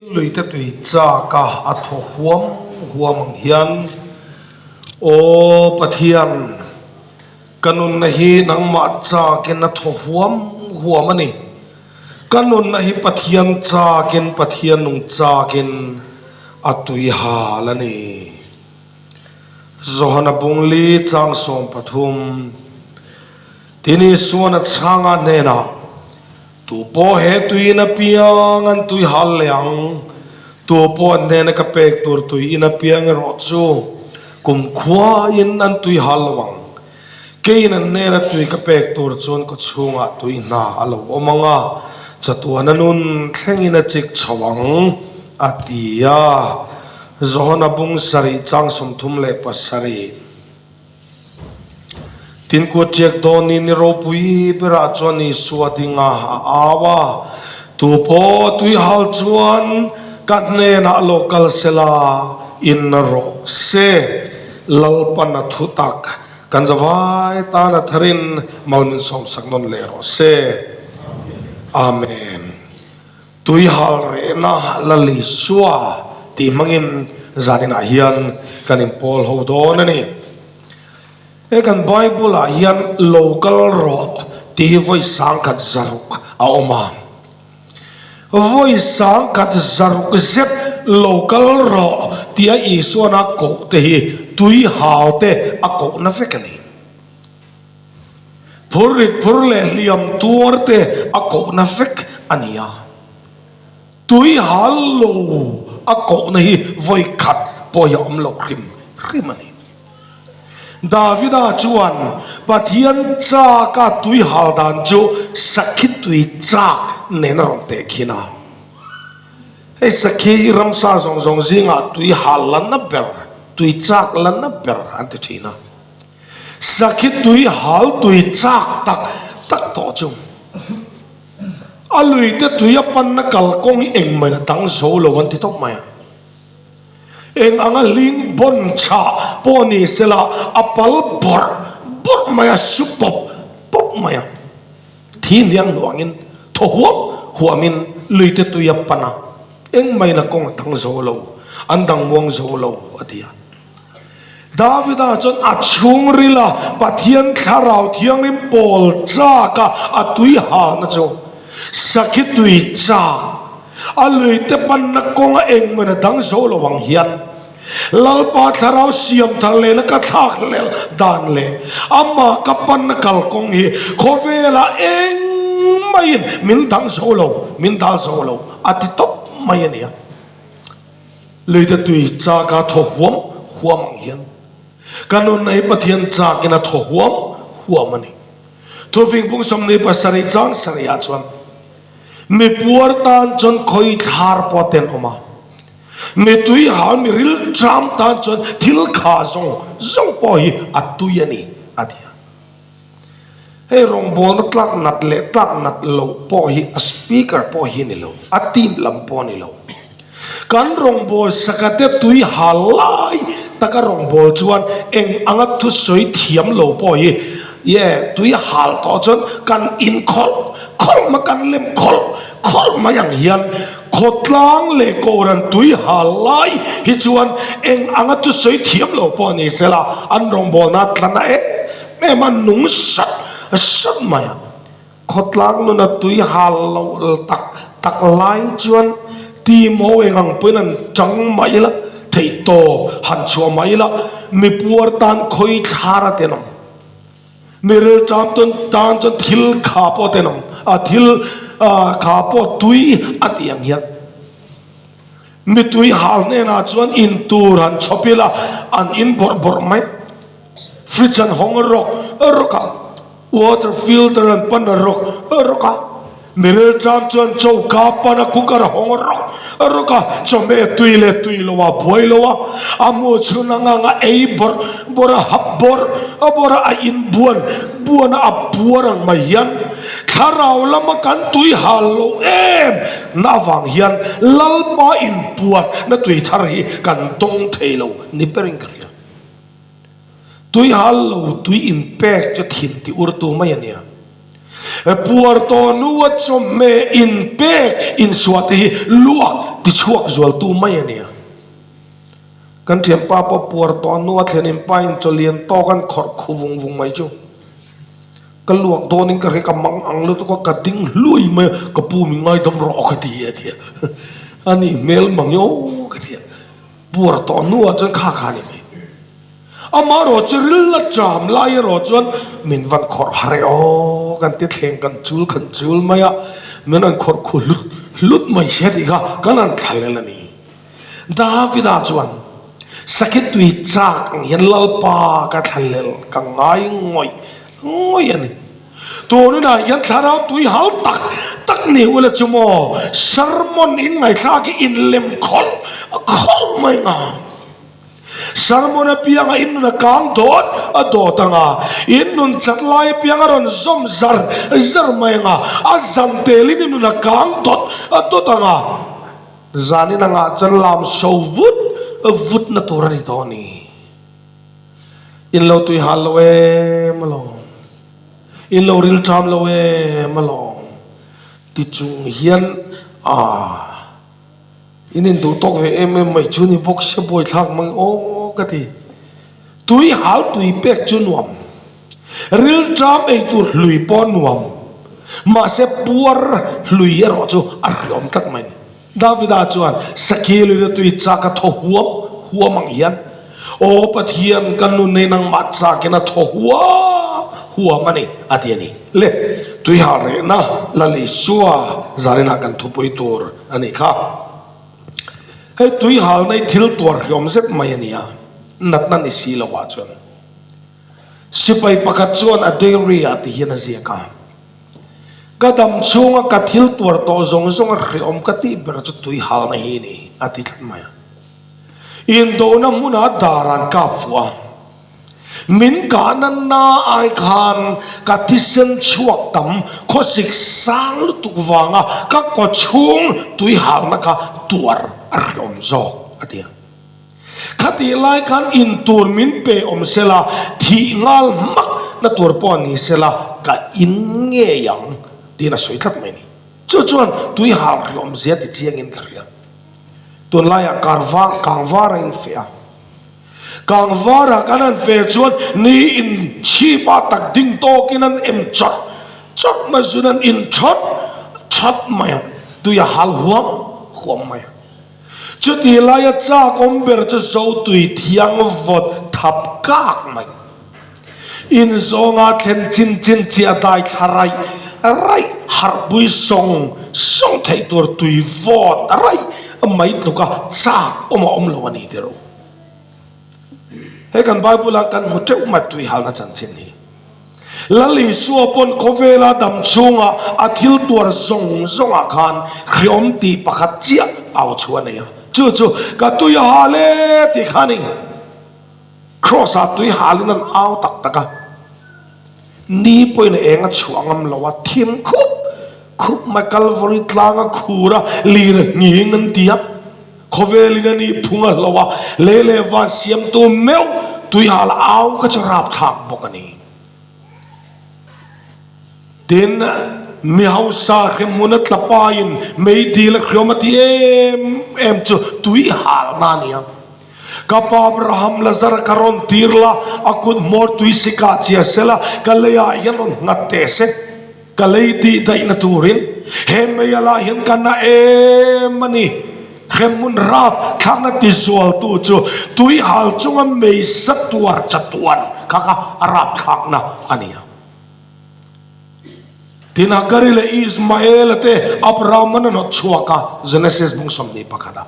Luite tui chak a a thaw huam huam ang hian, Aw Pathian, ka nunna hi nangmah chakin a thaw huam huam a ni. Ka nunna hi Pathian chakin, Pathian nung chakin a tui hal a ni. Johana Bungli chang 13, Tin Isuan a chhanga hnenah, Tu pawh he tuiin a piang an tui hal leh ang, tu pawh an hnena ka pek tur tuiin a piang erawh chu kum khuain an tui hal lo ang. Keiin an hnena tui ka pek tur chuan kaw chhungah tui hna a lo awm ang a, chatuana nun thlengin a chik chho ang, a ti a. Johana bung sarih chang 37. Tin kut ṭiak dawnin ni ropui berah chuan Isua dinga a au a, Tu pawh tui hal chuan ka hnenah lo kal sela in rawh se, Lalpan a thu tak kan zavai tan a tharin mal min sawmsak nawn leh rawh se. Amen. Tui hal rehna Lal Isua tih hmangin zaninah hian kan inpawl ho dawn a ni. He kan Bible ah hian lo kal rawh tih hi vawi 160 a awm a. Vawi 160 zet lo kal rawh tia Isuan a koh te hi tui hau te a kohna vek a ni. Phur rit phur leh hliam tuar te a kohna vek a ni a, tui hal lo a kohna hi vawi khat pawh hi a awm loh hrim hrim a ni. Davida chuan Pathian chak a tui hal dan chu sakhi tui chak nen a rawn teh khin a. Hei sakhi hi ramsa zawng zawng zingah tui hal la na ber, tui chak la na ber an ti thin a. Sakhi tui hal tui chak tak tak tawh chu a lui te tui a panna kalkawng hi engmah in a dang zo lo an ti tawp mai a. Eng anga hling bawn chhah pawh ni sela a pal bawrh bawrh mai a, su pawp pawp mai a. Thi hniang hnuangin thaw huam huamin lui te tui a pan a, engmah in a kawng a dang zo lo, an dang muang zo lo a ti a. Davida chuan a chhungrila Pathian Thlarau Thianghlim pawl chak a, a tui halna chu sakhi tui chak, a luite panna kawnga engmawna dang zo lo ang hian Lalpa Thlarau siam thar lehna ka thlak hlel dan leh amah ka panna kalkawng hi khawvelah engmahin min dang zo lo, min dal zo lo a ti tawp mai a nia. Luite tui chak a thaw huam huam ang hian ka nunna hi Pathian chakin a thaw huam huam a ni. Thufing pung 27 chang sarihah chuan mi puar tan chuan khawi thlar pawh a tenawm a, mi tui hal mi ril ṭam tan chuan thil kha zawng zawng pawh hi a tui a ni a ti a. Hei rawngbawlna tlak nat leh tlak nat loh pawh hi a speaker pawh hi ni lo, a team lam pawh ni lo. Kan rawngbâwl sakate tui hal lai taka rawngbâwl chuan eng anga thusawi thiam lo pawh hi ye tui hal tawh chuan kan inkhawlh khawlh mai, kan lem khawlh khawlh mai ang hian khawtlang leh kohhran tui hal lai hi chuan eng anga thusawi thiam lo pawh ni sela an rawngbâwlna tlana em em a nung sat sat mai a, khawtlang nuna tui hal loh tak tak lai chuan team ho eng ang pawhin an chang mai ila, theih tawp han chhuah mai ila, mi puar tan khawi thlar a tenawm, mi rilṭam tawn tan chuan thil kha pawh a tenawm, a thil kha pawh tui a tih ang hian mi tui hal hnenah chuan in tur han chhawp ila an in bawrh bawrh mai. Fridge an hawng a rawk a rawk a, water filter an pan a rawk a rawk a, mirel tlang chuan choka pan a cooker a hawng a rawk a rawk a, chawhmeh tui leh tui lo a buai lo a, a mu chhun ang ang a ei bawrh bawrh a hap bawrh a bawrh a, a in buan buan a a buar ang mai hian thlarau lama kan tui hal loh em na avang hian Lalpa inpuan na tui thar hi kan tawng thei lo ni ber in ka hria. Tui hal lo tui in pek chu thin ti ur tu mai a nia. Puar tawh hnua chawhmeh inpek insuah te hi luak tichhuak zualtu mai a nia. Kan thianpa pawh puar tawh hnua thlen inpa in chaw lian tawk an khawrh khu vung vung mai chu. Ka luak dawnin ka hre ka mang ang lutuk a, ka ding hlui mai a, ka pu min ngaidam rawh ka ti a ti a. A nih hmel mang i aw ka ti a. Puar tawh hnuah chuan kha kha a ni mai. Amaherawh chu ril la ṭam lai erawh chuan min van khawrh har e aw kan ti thleng kan chul kan chul mai a, min rawn khawrh khu hlut hlut mai sia tih kha kan han thlalel a ni. Davida chuan Sakhi tui chak ang hian Lalpa ka thlalel ka ngai ngawih ngawih a ni. Tunah hian thlarau tui hal tak tak ni ula chu maw sermon in ngaihthlak hi inlem khawlh khawlh mai nga. Sermon apianga in nun a kang dawt a dawt anga, in nun chat lai apianga rawn zawm zar zar mai anga, a zan telin in nun a kang dawt a dawt anga, zanin angah chuan lam so vut vut na tur a ni tawh a ni. In lo tui hal lo em alawm, in lo rilṭam lo em alawm ti chung hian aah. In induh tawk ve em em mai chu ni bawk sia buai thlak mai aw ka ti. Tui hal tui pek chu nuam. Ril ṭam ei tur hlui pawh nuam. Mahse puar hlui erawh chu a hriawm tlat mai ni. Davida chuan Sakhi luina tui chak a thaw huam huam ang hian Aw Pathian ka nun nei nangmah chakin a thaw huam huam a ni a ti a ni. Le tui hal rehna Lal Isua zaninah kan thupui tur a nih kha. Hei tui hal nei thil tuar hriawm zet mai a ni a, natna ni si lo ah chuan. Sipai pakhat chuan a diary ah ti hian a ziak a, Ka dam chhunga ka thil tuar tawh zawng zawng a hriawm ka tih ber chu tui halna hi a ni a ti tlat mai a. Indona hmunah dar an kap fuh a. Min kahna na ai khan ka thisen chhuak tam khawsik sang lutuk vanga ka kawchhung tui halna kha tuar a hreawm zawk, a ti a. Khatih lai khan in tur min pe awm sela, thih nghal hmak na tur pawh ni sela ka in ngei ang, tiin a sawi tlat mai a ni. Chu chuan tui hal hreawm zia ti chiangin ka hria. Tunlaiah karvar kangvar a infeh a. Kangvarah kan han fe chuan ni in chhip ah tak ding tawkin an em chawt chawt mai zun an in thawt thawt mai a, tui a hal huam huam mai a. Chutih laia chak awm ber chu zo tui thiang vawt thap kak mai. In zawnga thlen chin chin chiah dai thla raih raih harhpui sawng sawng theih tur tui vawt raih mai tluka chak awm a awm lo a ni tirh u. He kan Bible ah kan hmu teuh mai tui halna chanchin hi. Lal Isua pawn khawvela dam chhunga a thil tuar zawng zawngah khan hriawm tih pakhat chiah au chhuah a nei a. Chu chu ka tui a hal e tih kha a ni. Kraws ah tui halin an au tak tak a. Ni pawhin a eng a chhuah ngam lo a, thim khup khup mai Kalvari tlang a khur a, lir a nghing an ti a. Khawvelin a nih phung a hlo a, lei leh van siamtu meuh tuihal au kha chu rapthlak bawk a ni. Tin, mi hausa hremhmun a tla pain meidil a hriawm a ti em em chu tuihalna a ni a. Ka pa Abraham Lazara ka rawn tir la, a kut hmawr tui sikah chia se la, ka leiah hian rawn nghat teh se, ka lei tih daihna turin he mei alah hian ka na em a ni. Hremhmun rap thlakna ti zualtu chu tui hal chunga mei sa tuar chatuan kha kha a rap thlakna a ni a. Tin, Hagari leh Ismaela te Abraham-an a hnawt chhuak a, Genesis bung 21 ah.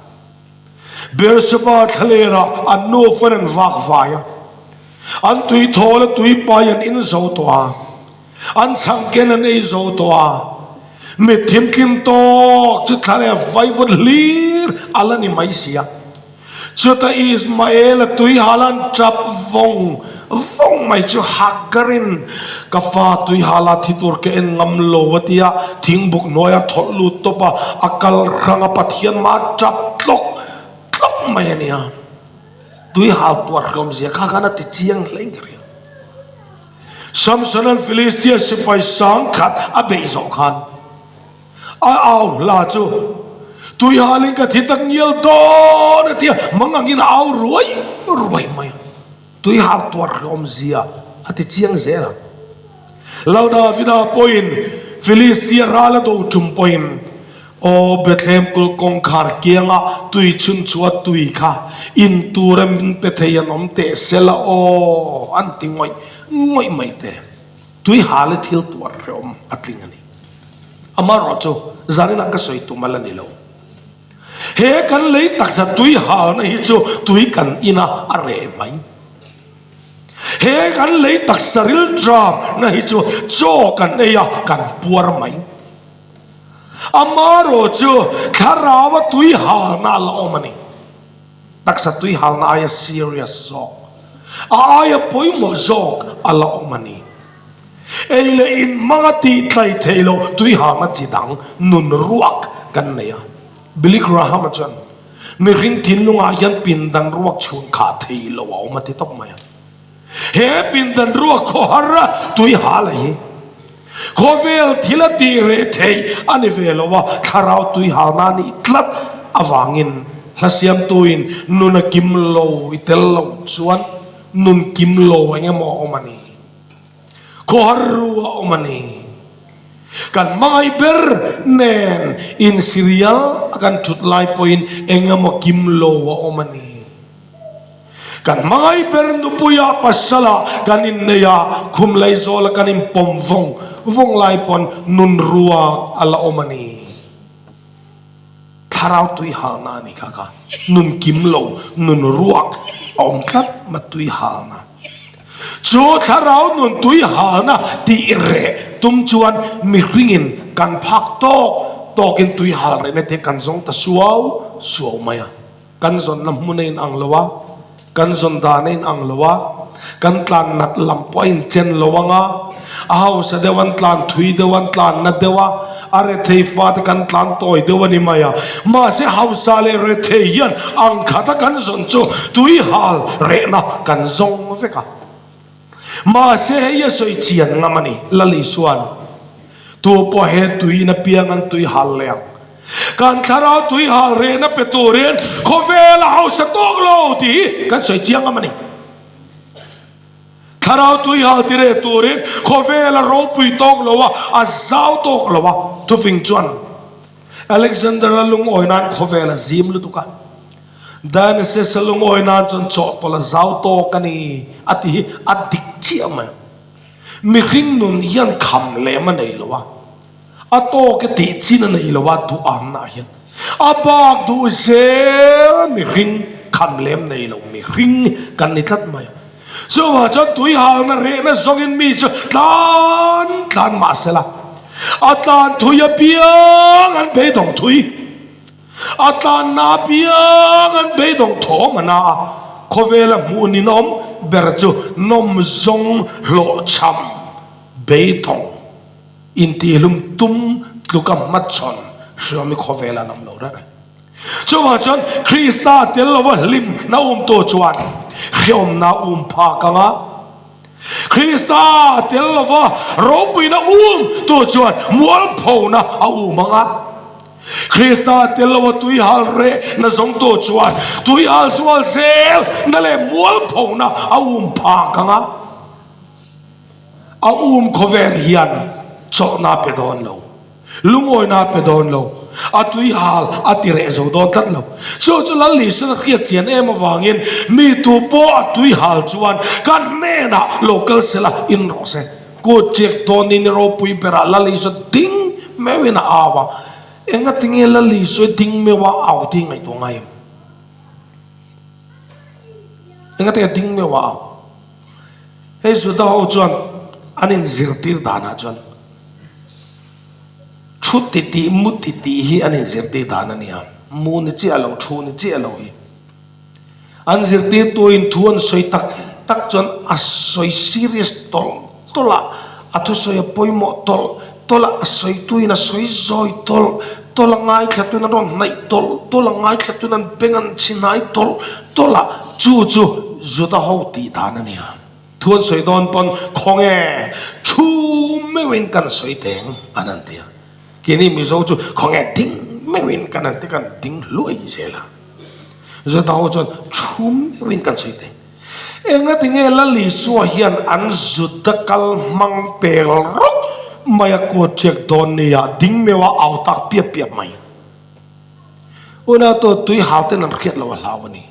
Beersheba thlalerah an nufa an vak vai a, an tui thawl a tui pai an in zo tawh a, an chhangken an ei zo tawh a, mit thimtlim tawk chu thlaler vaivut hlir a la ni mai si a. Chutah Ismael-a tui hal an tap vawng vawng mai chu Hagarin ka fa tui hala thi tur ka en ngam lo a ti a, thingbuk hnuaia thawlh lut tawp a, a kal hrang a Pathian mah tap tlawk tlawk mai a nia. Tui hal tuar hlawm zia kha khan a ti chiang hle in ka hria. Samsona'n Filistia sipai 10,000 a beih zawh khan a au hla chu Tuihalin ka thi tak ngial dawn a ti a, mang angin a au ruai ruai mai a. Tuihal tuar hlawm zia a ti chiang zel a. Lal Davida pawhin Filistia ral a do tum pawhin, Aw Bethlehem kulh kawngkhar kianga tui chhun chu a tui kha in tura min pe thei an awm teh se la aw an ti ngawih ngawih mai te. Tuihal i thil tuar hrehawm a tling a ni. Amaherawhchu zaninah ka sawi tum a la ni lo. He kan lei taksa tui halna hi chu tui kan ina a reh mai. He kan lei taksa rilṭam na hi chu chaw kan ei a kan puar mai. Amaherawh chu thlarau a tui halna a la awm a ni. Taksa tui halna aia serious zawk, a aia pawimawh zawk a la awm a ni. Ei leh in hmanga tih tlai theih loh tuihangna chi dang nun ruak kan nei a. Billy Graham-a chuan, Mihring thinlungah hian pindan ruak chhun khah thei lo a awm a ti tawp mai a. He pindan ruak khawhar a tuihal a hi khawvel thil a tih reh theih a ni ve lo a, thlarau tuihalna a nih tlat avangin hla siamtuin nun a kim lo i tel lo chuan nun kim lo eng emaw a awm a ni. Khawhar ru a awm a ni. Kan hmangaih ber nen insirial a kan thut lai pawhin eng emaw kim lo a awm a ni. Kan hmangaih ber nupuia pasala kan innei a, khum lei zawla kan inpawm vawng vawng lai pawn nun ruak a la awm a ni. Thlarau tui halna a ni kha kha. Nun kim lo, nun ruak a awm tlat ma tui halna. Chu thlarau nun tui halna tih reh tum chuan mihringin kan phak tawk tawkin tui hal rehna te kan zawng ta suau suau mai a. Kan zawnna hmun a inang lo a, kan zawn dan a inang lo a, kan tlan nat lam pawh a inchen lo ang a, a hausa deuh an tlan thui deuh an tlan na deuh a, a rethei fate kan tlan tawi deuh a ni mai a. Mahse hausa leh rethei hian ang khata kan zawn chu tui hal rehna kan zawng vek a. Mahse hei a sawi chian ngam a ni, Lal Isua'n tu pawh he tui in apiang an tui hal leh ang. Kan thlarau tui hal rehna pe turin khawvel a hausa tawk lo tih hi kan sawi chiang ngam a ni. Thlarau tui hal ti reh turin khawvel a ropui tawk lo a, a zau tawk lo a, thufing chuan Alexander-a lungawi nan khawvel a zim lutuk a, Dionysus-a lungawi nan chuan chawhtawlh a zau tawk a ni a ti hi a dik chiah mai. Mihring nun hian kham lem a nei lo a, a tawk e tih chin a nei lo a duhamna ah hian a bak duh zel mihring kham lem nei lo mihring kan ni tlat mai a. Chuvang chuan tuihalna rehna zawngin mi chu tlan tlan mah se la, a tlan thui apiang an beidawng thui, a tlanna apiang an beidawng thawm a na a, khawvela hmuh ninawm ber chu nawm zawng hlawhchham beidawng. Intihlum tum tluka hmachhawn hriawm i khawvel an awm lo reng reng. Chuvang chuan Krista tel lova hlimna umtu chuan hriawmna um phak ang a, Krista tel lova ropuina umtu chuan mualphona a um ang a, Krista tel lova tuihal rehna zawngtu chuan tuihal sual zelna leh mualphona a um phak ang a. A um khawvel hian chawlhna a pe dawn lo, lungawina a pe dawn lo, a tui hal a ti reh zo dawn tlat lo. Chu chu Lal Isuan a hriat chian em avangin mi tu pawh a tui hal chuan ka hnenah lo kal se la in rawh se. Kut ṭiak dawnin i ropui berah Lal Isua ding meuhin a au a. Engatinge Lal Isua ding meuha au tih ngaihtuah ngai em? Engatinge ding meuha au? Hei Juda ho chuan an inzirtir danah chuan thu ti tih mu ti tih hi an inzirtir dan a ni a, mu ni chiah lo thu ni chiah lo hi. An zirtirtuin thu an sawi tak tak chuan a sawi serious tawlh tawlh a, a thusawi a pawimawh tawlh tawlh a, a sawituin a sawi zawi tawlh tawlh a, ngaithlatuin an rawn hnaih tawlh tawlh a, ngaithlatuin an beng an chhinai tawlh tawlh a, chu chu Juda ho tih dan a ni a. Thu an sawi dawn pawn khawnge thu meuhin kan sawi teng an han ti a. Keini Mizo chu khawnge ding meuhin kan han ti kan ding hluai zel a. Juda ho chuan thu meuhin kan sawi teng. Engati nge Lal Isua hian an Juda kal hmang pel rawk mai a kuat ṭiak dawn nia ding meuha au tak piap piap mai. Unautu tui hal ten an hriat loh a hlau a ni.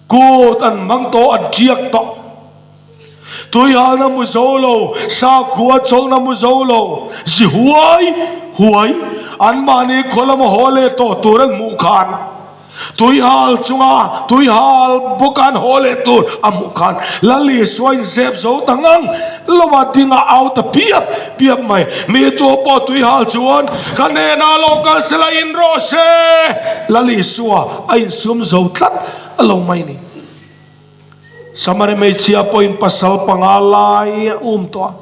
Kut an hmang tawh, an ṭiak tawh. Tui halna mu zo lo, sakhua chawlhna mu zo lo, zi huai huai anmahni khaw lama haw leh tawh tur an hmuh khan Tuihal chunga tuihal bawk an haw leh tur a hmuh khan Lal Isua in zep zo ta ngang lo a ding a au ta piap piap mai. Mi tu pawh tuihal chuan ka hnenah lo kal sela in rawh se. Lal Isua a insum zo tlat a lo mai ni. Samari hmeichhia pawhin pasal panga lai a um tawh a.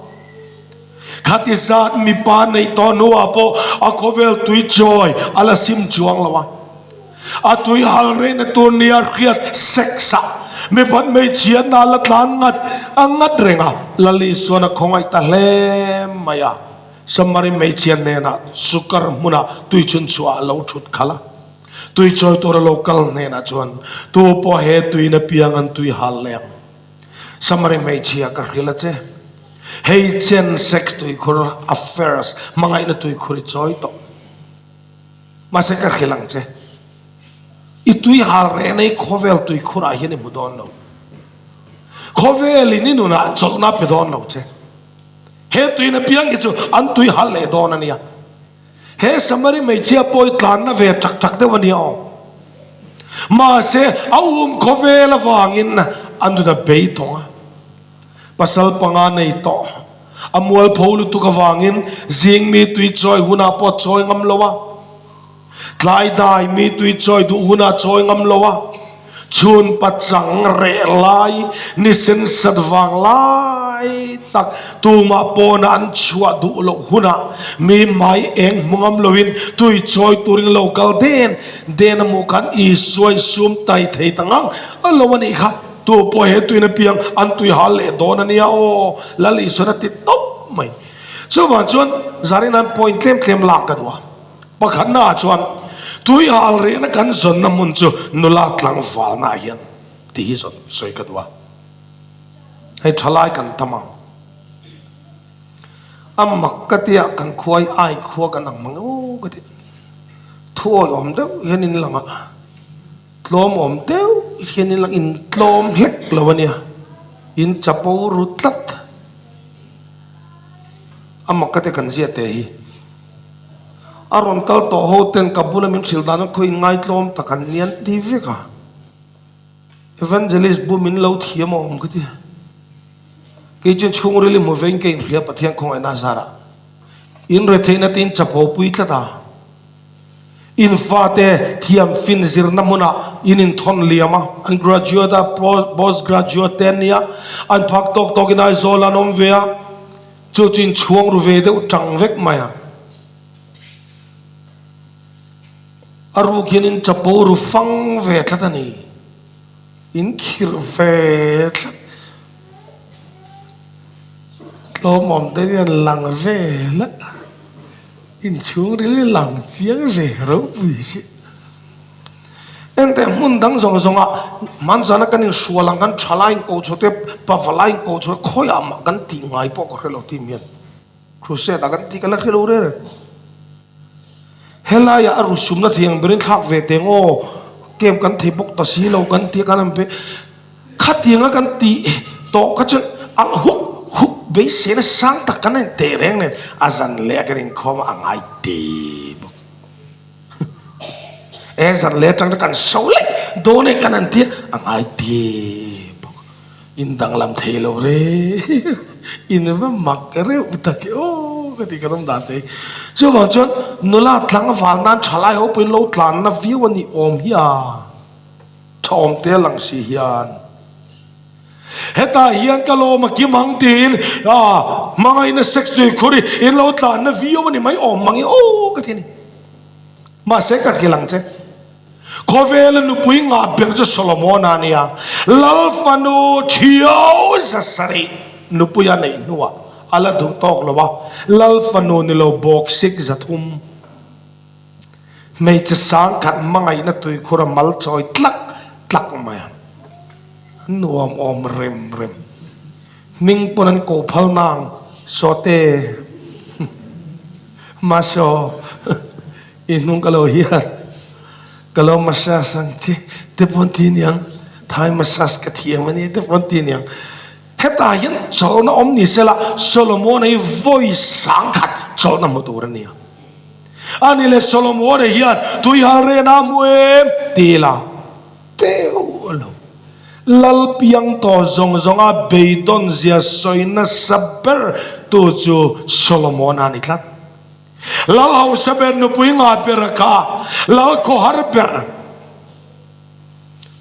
Khati zat mipa neih tawh hnuah pawh a khawvel tui chawi a la sim chuang lo a. A tui hal rehna tur nia hriat sex ah mipat hmeichhia hna la tlan ngat a ngat reng a. Lal Isuan a khawngaih ta hle mai a. Samari hmeichhia hnenah sukar hmunah tui chhunchhuah a lo thut khalh a. Tui chawi tur a lo kal hnenah chuan, Tu pawh he tuiin a piang an tui hal leh ang. Samari hmeichhia ka hrilh a che. Hei chen sex tuikhur affairs hmangaihna tuikhur i chawi tawh. Mahse ka hrilh ang che. I tui hal rehna i khawvel tuikhur ah hian i hmu dawn lo. Khawvel in i nunah chawlhna a pe dawn lo che. He tuiin a piang hi chu an tui hal leh dawn a nia. He Samari hmeichhia pawh hi tlanna ve chak chak deuh a nia aw. Mahse, a um khawvel avangin a nun a bei tawng a. Pasal panga nei tawh. A mualpho lutuk avangin zing mi tui chawi hunah pawh a chawi ngam lo a. Tlai dai mi tui chawi duh hunah a chawi ngam lo a. Chhun pachang reh lai, ni sen sat vang lai tak tumah pawna an chhuah duh loh hunah mi hmai eng hmu ngam loin tui chawi turin lo kal den den a hmuh khan Isua in sum tai thei ta ngang a lo a nih kha. Tu pawh he tuin apiang an tui hal leh dawn a nia aw, Lal Isuan a ti tawp mai. Chuvang chuan Zarina'n point tlem tlem lak ka duh a. Pakhatna ah chuan tui hal rehna kan zawnna hmun chu nula tlangvalna ah hian ti hi zawn sawi ka duh a. Hei thalai kan tam ang. A mak ka tia kan khua hi ai khua kan ang mang aw ka ti. Thu awih awm deuh hian in lang a, tlawm awm deuh hian in lang in tlawm hlek lo a nia, in chapo ru tlat. A mak ka ti kan zia teh hi. A rawn kal tawh ho ten ka bula min hrilh dan a khaw in ngaitlawm tak an ni an ti vek a. Evangelist bu min lo thiam a awm ka ti. Kei chuan chhungril i hmu ve in ka inhria Pathian khawngaihna a zarah. In retheihna te in chapo pui tlat a. In fate thiam fin zirna hmunah in inthawn liam a, an graduate a, post graduate te an ni a, an phak tawk tawkin Aizawl an awm ve a. Chu chu inchhuang ru ve deuh tang vek mai a. A ruk hian in chapo ru fang ve tlat a ni. In khirh ve tlat. Tlawmawm te hian lang ve hlek a. Inchhung ril hi lang chiang ve ropui si. Engte hmun dang zawng zawngah hmanzana kan inhrual ang kan thalai inko chhuah te pavalai inko chhuah khawiah mah kan tih ngai pawh ka hre lo tih mian crusade ah kan tih ka la hre lo reng reng. Helaiah a rusumna thei ang berin thlak ve teng aw camp kan thei bawk ta si lo kan tih kan han be khatianga kan tih tawh kha chuan alh huk huk beiseina sang tak kan inteh reng nen a zan leh a kan inkhawm a ngai ti bawk. E zan leh atang te kan so leh dawn e kan han tia a ngai ti bawk in danglam thei lo re in va mak reuh tak e aw ka ti ka rawng dan te hi chuvang chuan nula tlangval nan thalai ho pawhin lo tlanna viau a nih awm hi a tha awm te a lang si hian. Hetah hian ka lawm a kim ang tiin ah hmangaihna sex tui khur hi in lo tlanna viau a ni mai awm mang i aw ka ti a ni. Mahse ka hrilh ang che. Khawvela nupui ngah ber chu Solomona a ni a, Lal fanu Thiau 700 nupui a neih hnuah a la duh tawk lo a, Lal fanu ni lo bawksik 300 hmeichhe sangkhat hmangaihna tuikhur a mal chawi tlak tlak mai a, a nuam awm rem rem. Hming pawn an koh phal nang Sawte Maso i hnung ka lo hian ka lo massage ang che te pawn ti niang Thai massage ka thiam a ni te pawn ti niang. Hetah hian chawlhna awm ni sela Solomon-a hi vawi sangkhat chawlhna hmu tur a ni a. Ani leh Solomon-a hian tuihal rena a hmu em ti ila teuh lo. Lal piang tawh zawng zawnga beidawn zia sawi nasa ber tu chu Solomon a ni tlat. Lal hausa ber nupui ngah ber a kha, Lal khawhar ber.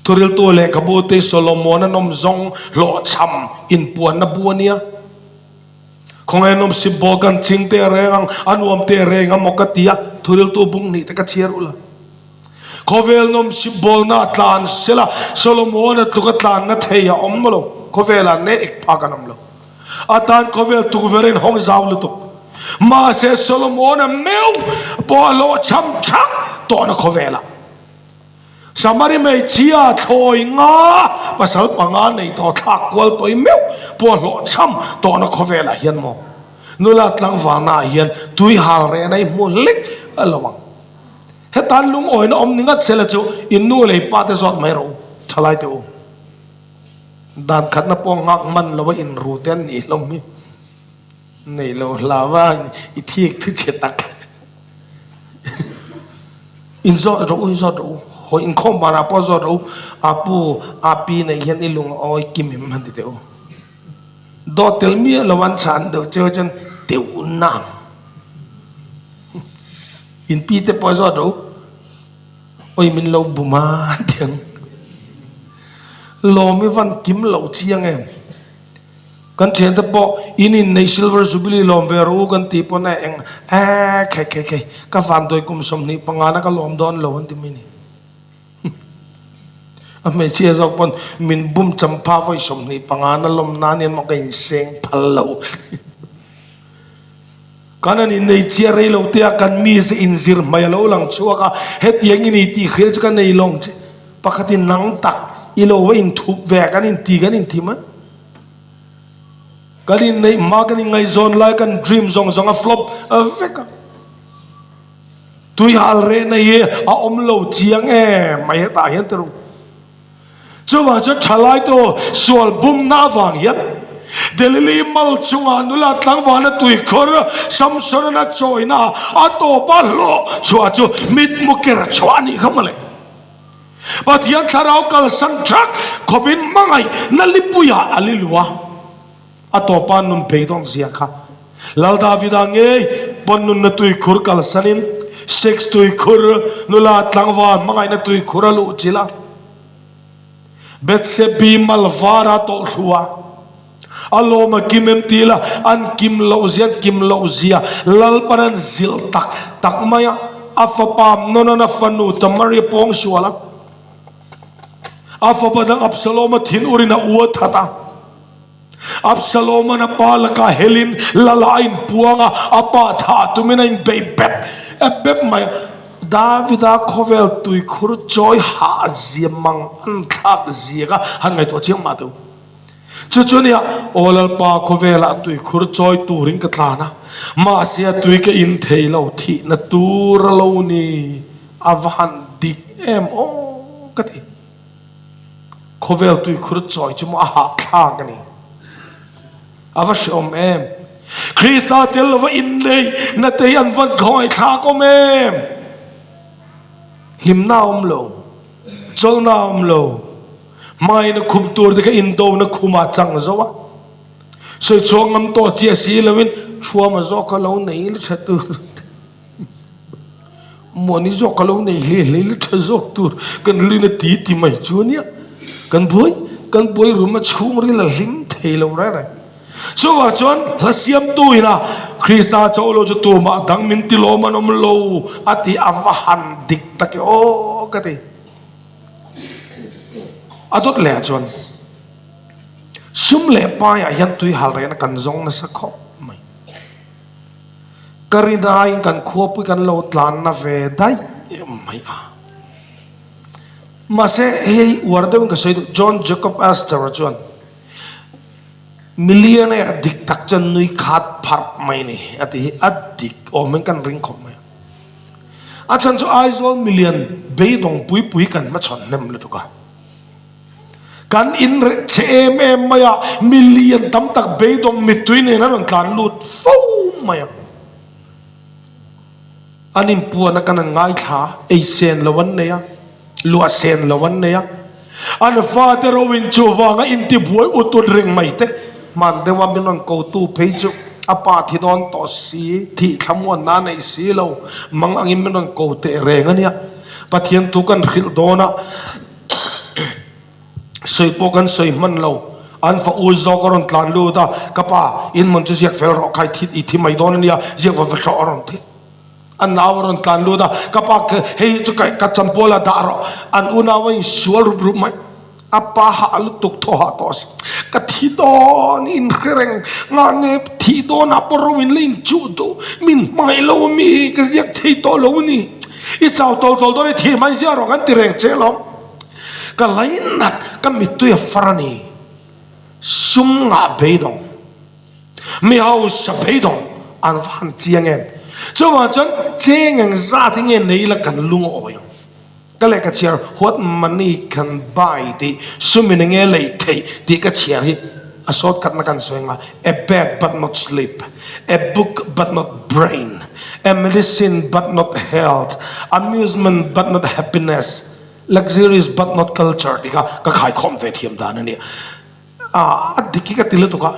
Thuriltu lehkhabu te Solomon a nawm zawng hlawhchham inpuanna bu a nia. Khawngaih nawmsip bawl kan ching teh reng ang, a nuam teh reng a maw ka ti a, thuriltu bung hnih te ka chhiar ulh a. Khawvel nawmsip bawlna a tlan sela, Solomon-a tluk a tlanna thei a awm lo. Khawvelah ne ek phak an awm lo. A tan khawvel tukverh in hawng zau lutuk. Mahse Solomon-a meuh pawh a hlawhchham thak tawhna khawvelah. Samari hmeichhia thlawi nga pasal panga nei tawh thlak kual tawi meuh pawh a hlawhchham tawhna khawvelah hian maw nula tlangvalnaah hian tui hal rehna i hmu hlek a lo ang. Hetan lungawina awm ni ngat sela chu in nu leh pa te zawt mai rawh u, thalai te u. Dan khatna pawh nghak hman lo a in ru te an nih hlawm hi. Nei lo hlau a i thik thu chhe tak. In zawt rawh u, in zawt rawh u. Hawi inkhawm banah pawh zawt rawh u. A pu, a pi neih hian i lung a awi kim em han ti teh u. Dawt tel miah lo an chhan deuh cheu chuan teuh nang. In pi te pawh zawt rawh u, awi min lo bum a tiang. Lawm i van kim loh chiang em. Kan thian te pawh in inneih silver jubilee lawm ve rawh u kan tih pawn a eng e khei khei khei ka vanduai kum 25 na ka lawm dawn lo an ti mai ni. A hmeichhia zawk pawn min bum champha vawi 25 na lawm nan hian maw ka inseng phal lo. Kan an innei chiah rei lo te a kan mize inzir hmai a lo lang chhuak a, hetiang i ni tih hrial chu ka nei lawng che. Pakhatin nang tak i lo va inthup ve a kan inti kan inti mai. Kan inneih hma kan inngaihzawn lai kan dream zawng zawng a flop vek a. Tuihal rehna hi a awm lo chiang em mai hetah hian ti ru. Chuvang chuan thalai te aw sual bumna avang hian Delili mal chungah nula tlangvala tuikhawr Samson-an a chawina a tawpa hlawh chhuah chu mitmu ker chhuah a nih kha mawle. Pathian thlarau kalsan thak khawpin hmangaih na lipuiah a li lu a. A tawpa nun beidawn zia kha Lal Davida ngei pawn nunna tuikhur kalsanin sex tuikhur nula tlangval hmangaihna tuikhur a luh chilh a. Bethsebi mal var a tawlhthlu a, a lawm a kim em ti la an kim loh zia an kim loh zia Lalpan an zilh tak tak mai a, a fapa Amnonan a fanu Tamari a pawng sual a, a fapa dang Absalom-a thinur in a u a that a. Absalom-an a pa lakah helin lala a inpuang a, a pa thah tumin a inbeih bep bep mai a. Davida khawvel tuikhur chawi hah zia mang an thlak zia kha han ngaihtuah chiang mah teh u. Chu chu nia, Aw Lalpa, khawvelah tuikhur chawi turin ka tlan a, mahse a tui ka in thei lo, thihna tur a lo ni, a va han dik em aw ka ti. Khawvel tuikhur chawi chu maw a hahthlak a ni. A va hrehawm em! Krista tel lova inneih na te hi an van khawngaihthlak awm em! Hlimna a awm lo, chawlhna a awm lo, hmaina khum tur te kha indona khumah chang zo a, sawi chhuak ngam tawh chiah si loin thuama zawk kha lo nei la tha tur. Muani zawk ka lo nei hle hle la tha zawk tur kan rin a ti ti mai chu ania. Kan buai kan buai rum a chhungril a hlim thei lo reng reng. Chuvang chuan hla siamtu ina Krista chauh lo chu tumah dang min ti lawm an awm lo a ti a va han dik tak e aw ka ti. A dawt leh ah chuan sum leh pai ah hian tui hal rehna kan zawng nasa khawp mai. Ka rinaiin kan khuapui kan lo tlanna ve daih mai a. Mahse hei uar deuhin ka sawi duh, John Jacob Astor chuan Millionaire dik tak chuan nui khat pharh mai ni a ti hi a dik awm in kan ring khawp mai a. A chhan chu Aizawl milian beidawng pui pui kan hmachhawn hnem lutuk a. Kan in reh chhe em em mai a, milian tam tak beidawng mittui nen an rawn tlan lut fo mai a. An inpuan a kan an ngaithla, ei sen lo an nei a, luah sen lo an nei a. An fate ro in chuvanga intibuai ut ut reng mai te, hman deuha min rawn kotu phei chu a pa thi dawn tawh si, thih thlamuanna a neih si lo, mang angin min rawn ko teh reng a nia. Pathian thu kan hrilh dawn a, sawi pawh kan sawi hman lo, an fa u zawk a rawn tlan lut a, ka pa, in hmun chu ziak fel rawh khai, i thi mai dawn a nia, ziak va va hlawh a rawn ti. A nau a rawn tlan lut a, ka pa hei hi chu ka champawl a dah rawh, an unau a insual rup rup mai. A pa hah lutuk thaw hah tawh a si, ka thi dawn in hre reng, ngah nge thih dawnah pawh ro in la inchuh duh, min hmangaih lo a mi hi ka ziak thei tawh lo a ni, i chau tawl tawl dawn i thih mai ziah rawh kan ti reng che alawm. Ka lainat, ka mittui a far a ni, sum ngah beidawng. Mi hausa beidawng an va han chiang em? Chuvang chuan cheng eng zat hi nge nei ila kan lung a awi ang? Ka lehkha chhiar What money can buy tih sumin enge lei theih tih ka chhiar hi a sawt khatna kan sawi anga A bed but not sleep, a book but not brain, a medicine but not health, amusement but not happiness, luxuries but not culture tih kha ka khaikhawm ve thiam dan a nia. A dik hi ka ti lutuk a,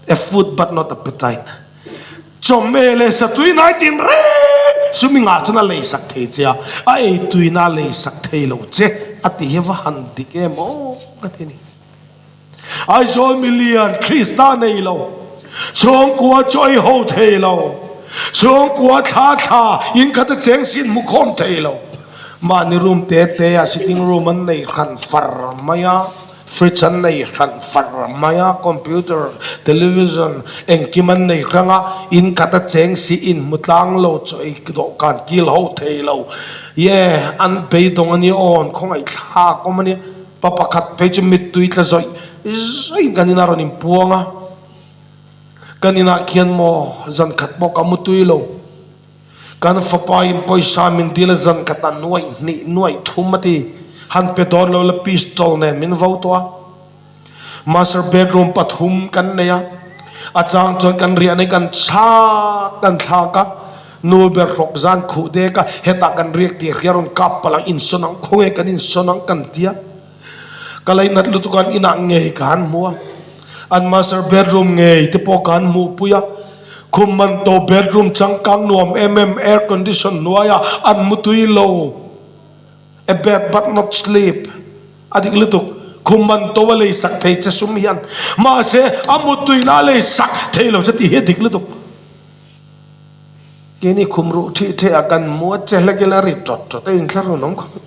a food but not appetite. Chawhmeh leh satui nai tin reng sumi ngah chuan a lei sak thei che a, a ei tuina a lei sak thei lo che a ti hi va han dik em aw ka ti a ni. Aizawl milian Krista nei lo, chhungkua chu ei ho thei lo, chhungkua thla thla in khat a cheng sin hmu khawm thei lo, mahni room te te ah sitting room an nei hran far mai a, Fridge an nei hran far mai a, computer, television engkim an nei hrang a, in khat a cheng si in hmu tlang lo chaw ei dawhkan kil ho thei lo. Ye, an beidawng a nia aw, an khawngaih thlak awm a nia. Pa pakhat phei chu mittui tla zawih zawih kan inah rawn inpuang a, kan inah khian maw zan khat pawh ka mu tui lo. Kan fapa in pawisa min dil a zan khat a nuaih hnih nuaih thum a ti. Han pe dawn lo la pistol nen min vo tawh a. Master bedroom pathum kan nei a. A chang chuan kan riah nei kan thlak kan thlak a. Nu ber hrawk zan khuh dek a hetah kan riak tih hria rawn kap palh ang insawn ang khawnge kan insawn ang kan ti a. Ka lainat lutuk an inah ngei ka han hmu a, an master bedroom ngei te pawh ka han hmuhpui a, khum man to bedroom changkang nuam em em air condition hnuaia an mu tui lo, a bed but not sleep a dik lutuk, khum man to a lei sak thei che sum hian mahse a muttuina a lei sak thei lo che tih hi a dik lutuk. Keini khum ruh thih theh ah kan mu a che hlek ila ri tawt tawt a inthlahrun awm khawp.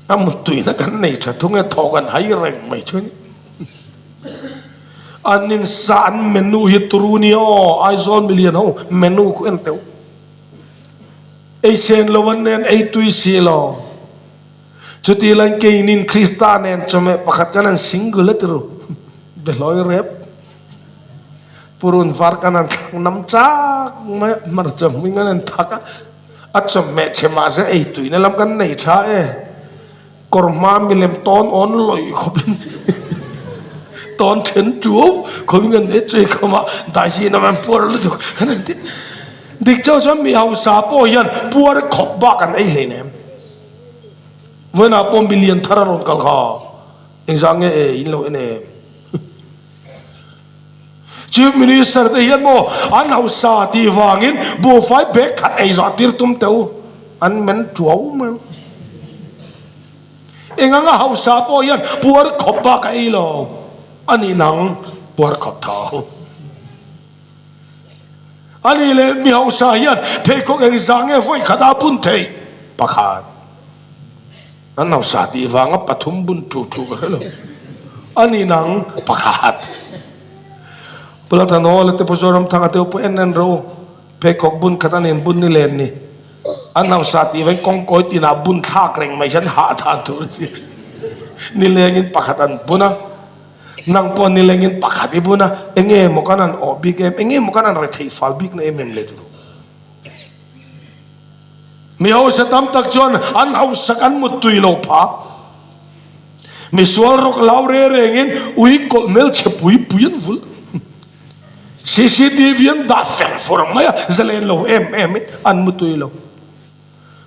A muttuina kan nei tha thung e, thaw kan hai reng mai chu a ni. An insa an menu hi turu nia aw, Aizawl milian ho menu khu en teuh. Ei sen lo an nen ei tui si lo. Chuti lan keinin Krista nen chawhmeh pakhat kan han single a tiru. Behlawi rep. Purun var kan han thlak nam chak mai a, hmarcha hming an han thak a. A chawhmeh chhe mahse ei tuina lam kan nei tha e. Kawr hma milem tawn awn lawih khawpin tawn then tuau khawpin kan nei chui khawm a, daihzin a man puar lutuk kan han ti. Dik chauh chuan mi hausa pawh hian puar khawp bak an ei hleinem. Vawiinah pawh milian thar a rawn kal kha engzah nge e in lo en em? Chief Minister te hian maw an hausa tih vangin buhfai bag khat ei zawh tir tum teh u, an men tuau mai ang. Eng anga hausa pawh hian puar khawp bak a ei lo a nih nang puar khawp tho. A nih leh mi hausa hian pheikhawk engzah nge vawi khat a bun theih? Pakhat. An hausa tih vanga pathum bun thu thu ka hre lo. A ni nang pakhat. Pulathan Hall te Pu Zoramthanga te pawh en en ro pheikhawk bun khat an in bun ni len ni. An hausa tih vangin kawngkawi tinah bun thlak reng mai hian hah dan tur a si. Nilengin pakhat an bun a, nang pawh nilengin pakhat i bun a, enge maw kan han awh bik em, enge maw kan han retheih fal bik na em em le tur. Mi hausa tam tak chuan an hausak an muttui lo phah. Misual rawk lau re rengin ui kawlh hmelchhe pui pui an vulh. CCTV an dah fer fur mai a, zalen lo em em in an mutui lo.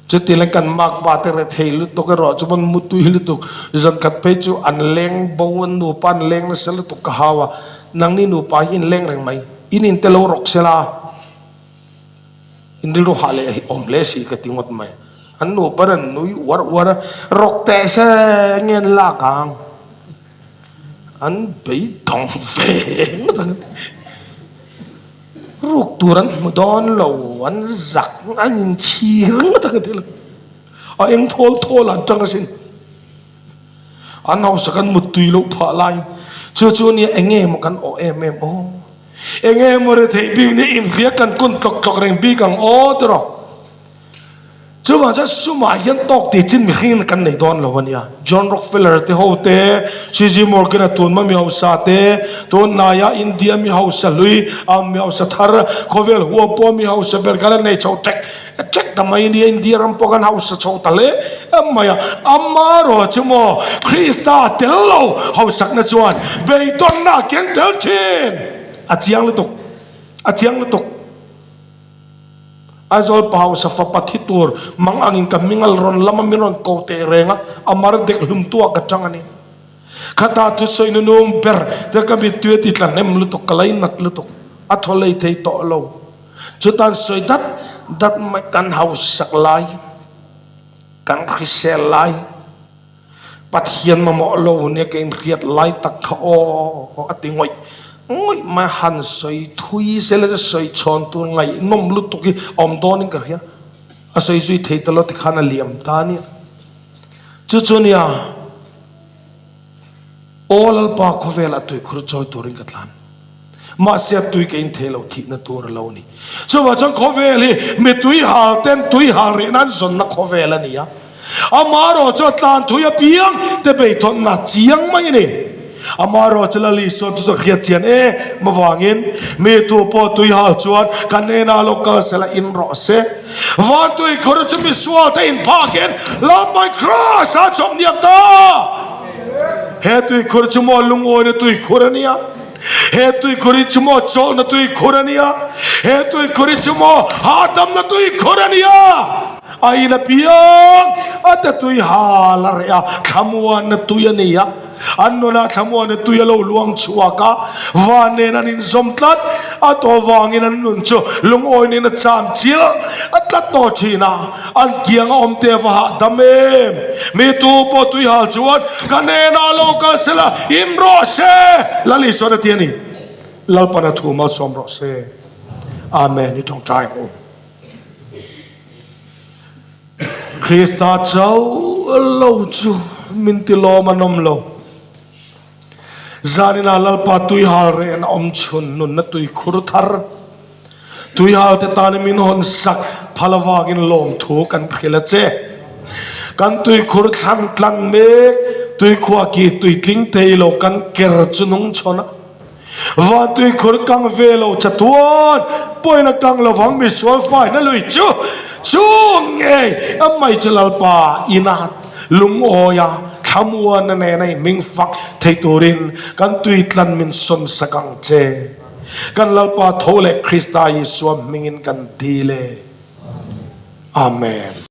Chutihleng kan makpa te rethei lutuk erawh chu an mutui lutuk. Zan khat phei chu an leng bo, an nupa an leng nasa lutuk ka hau a, nangni nupa hi in leng reng mai, in inte lo rawk sela. In rilru hah leh awm hle si ka ti ngawt mai. An nupa an nui uar uar a, rawk teh se nge an lak ang? An beidawng ve ngawt ang. Ruk tur an hmu dawn lo, an zak, an inchhir ngawt ang ti lo. A eng thawl thawl an tang asin. An hausak an muttui loh phah laiin chu chu nia eng nge maw kan awh em em aw. Eng nge maw retheih bik nia inhria kan kun tlawk tlawk reng bik ang aw tiraw. Chuvang chuan sumah hian tawk tih chin mihring kan nei dawn lo a nia. John Rockefeller te ho te, CG Morgan a tunhma mi hausa te, tunhnaia India mi hausa hlui, a mi hausa thar, khawvel huam pawh mi hausa ber kan la nei chho ṭek ṭek ta mai nia. India ram pawh kan hausa chho ta hle mai a. Amaherawh chu maw Krista tel lo hausakna chuan beidawnna a keng tel ṭhin. A chiang lutuk, a chiang lutuk. Aizawl pa hausa fapa thi tur mang angin ka hming a rawn lam a, min rawn ko teh reng a, a mar dek hlum tuah ka chang a ni. Khata thusawi nunung ber te ka mittui a ti tla hnem lutuk, ka lainat lutuk, a thaw lei thei tawh lo. Chutan sawi dat dat mai kan hausak lai, kan hrisel lai, Pathian mamawh lo nia ka inhriat lai tak kha aw a ti ngawih ngawih mai han sawi thui sela chu sawi chhawn tur ngaihnawm lutuk hi a awm dawnin ka hria a sawi zui thei ta lo tikhan a liam ta ania chu chu nia aw Lalpa khawvel a tuikhur chawi turin ka tlan mahse a tui ka in thei lo thihna tur a lo ni chuvang chuan khawvel hi mi tui hal ten tui hal rih nan zawnna khawvel a ni a. Amaherawh chu a tlan thui apiang te beithawnna chiang mai a ni. Amaherawh chu Lal Isua chu chu hriat chian em avangin mi tu pawh tui hal chuan kan hnenah lo kal sela in rawh se. Van tui khawr chu misual te inphakin Lalpai Kraws a chawp niam ta. He tuikhur chu maw lungawina tuikhur a nia. He tuikhur hi chu maw chawlhna tuikhur a nia. He tuikhur hi chu maw hahdamna tuikhur a nia. A in a piang a te tui hal a reh a, thlamuanna tui a nei a, an nunah thlamuanna tui a lo luang chhuak a, van nen an inzawm tlat a tawh vangin an nun chu lungawi nen a cham chil a tlat tawh thin a, an kiang a awm te a va hahdam em? Mi tu pawh tui hal chuan ka hnenah lo kal sela in rawh se, Lal Isuan a ti a ni. Lalpan a thu malsawm rawh se. Amen. I tawngtai ang u. Krista chauh lo chu min ti lawm an awm lo. Zaninah Lalpa tuihal rehna awm chhun nunna tuikhur thar, tuihal te tana min hawn sak phal avangin lawmthu kan hrilh a che. Kan tuikhur thlan tlan mek, tuikhuah ki tuitling thei lo kan ker chu nung chhawn a. Van tuikhur kang ve lo chatuan pawhin a kang lovang misual faina lui chu chu ngei a mai chu Lalpa ina lungawia thlamuana nena i hming fak thei turin kan tui tlan min sawn sak ang che. Kan Lalpa tho leh Krista Isua hmingin kan dil e. Amen.